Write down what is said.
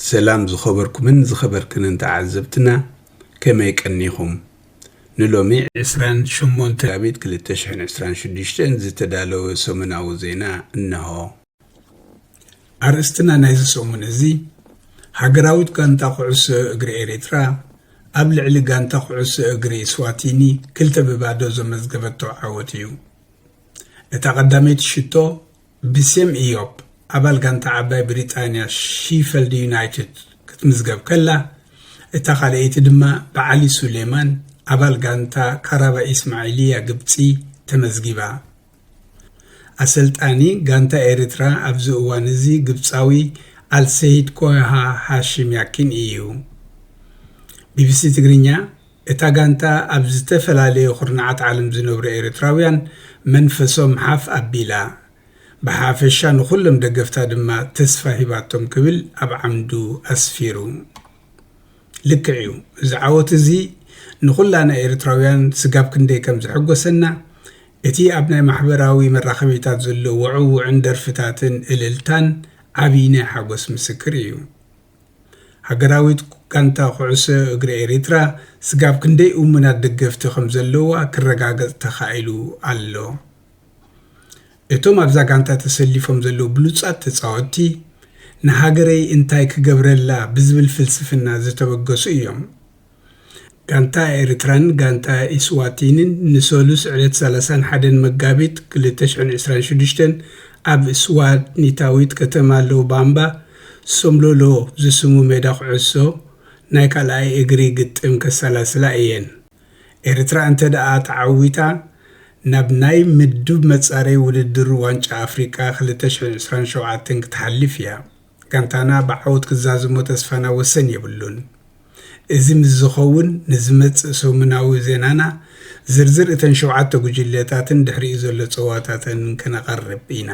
ሰላም ዝኸበርኩምን ዝኸበርክንን ተዓዘብትና፣ ከመይ ቀኒኹም? ንሎሚ ዕስራን ሸሞንተ መጋቢት ክልተ ሽሕን ዕስራን ሽዱሽተን ዝተዳለወ ሰሙናዊ ዜና እነሆ። ኣርእስትና ናይዚ ሰሙን እዚ፣ ሃገራዊት ጋንታ ኩዕሶ እግሪ ኤሪትራ ኣብ ልዕሊ ጋንታ ኩዕሶ እግሪ ስዋቲኒ ክልተ ብባዶ ዘመዝገበቶ ዓወት እዩ። እታ ቀዳመይቲ ሽቶ ብሴም ኢዮብ ኣባል ጋንታ ዓባይ ብሪጣንያ ሺፈልድ ዩናይትድ ክትምዝገብ ከላ፣ እታ ካልኣይቲ ድማ ብዓሊ ሱሌማን ኣባል ጋንታ ካራባ ኢስማዒልያ ግብጺ ተመዝጊባ። ኣሰልጣኒ ጋንታ ኤሪትራ ኣብዚ እዋን እዚ ግብጻዊ ኣልሰይድ ኮሃ ሃሽም ያኪን እዩ። ቢቢሲ ትግርኛ፣ እታ ጋንታ ኣብ ዝተፈላለየ ኩርናዓት ዓለም ዝነብሩ ኤርትራውያን መንፈሶም ሓፍ ኣቢላ፣ ብሓፈሻ ንኹሎም ደገፍታ ድማ ተስፋ ሂባቶም ክብል ኣብ ዓምዱ ኣስፊሩ። ልክዕ እዩ፣ እዚ ዓወት እዚ ንኹላና ኤርትራውያን ስጋብ ክንደይ ከም ዘሐጎሰና፣ እቲ ኣብ ናይ ማሕበራዊ መራኸቢታት ዘሎ ውዕውዕን ደርፍታትን እልልታን ዓብዪ ናይ ሓጎስ ምስክር እዩ። ሃገራዊት ጋንታ ኩዕሶ እግሪ ኤሪትራ ስጋብ ክንደይ እሙናት ደገፍቲ ከም ዘለዋ ክረጋገጽ ተኻኢሉ ኣሎ። እቶም ኣብዛ ጋንታ ተሰሊፎም ዘለዉ ብሉጻት ተጻወትቲ፣ ንሃገረይ እንታይ ክገብረላ ብዝብል ፍልስፍና ዝተበገሱ እዮም። ጋንታ ኤሪትራን ጋንታ ኢስዋቲንን ንሰሉስ ዕለት ሰላሳን ሓደን መጋቢት ክልተ ሽሕን ዕስራን ሽዱሽተን ኣብ ስዋኒታዊት ከተማ ሎባምባ ሶምሎሎ ዝስሙ ሜዳ ኩዕሶ ናይ ካልኣይ እግሪ ግጥም ከሰላስላ እየን። ኤርትራ እንተ ደኣ ተዓዊታ፣ ናብ ናይ ምድብ መጻረዪ ውድድር ዋንጫ ኣፍሪቃ ክልተ ሽሕን ዕስራን ሸውዓተን ክትሓልፍ እያ። ጋንታና ብዓወት ክዛዝሞ ተስፋና ወሰን የብሉን። እዚ ምስ ዝኸውን፣ ንዝመጽእ ሰሙናዊ ዜናና ዝርዝር እተን ሸውዓተ ጉጅለታትን ድሕሪኡ ዘሎ ጸዋታተን ከነቐርብ ኢና።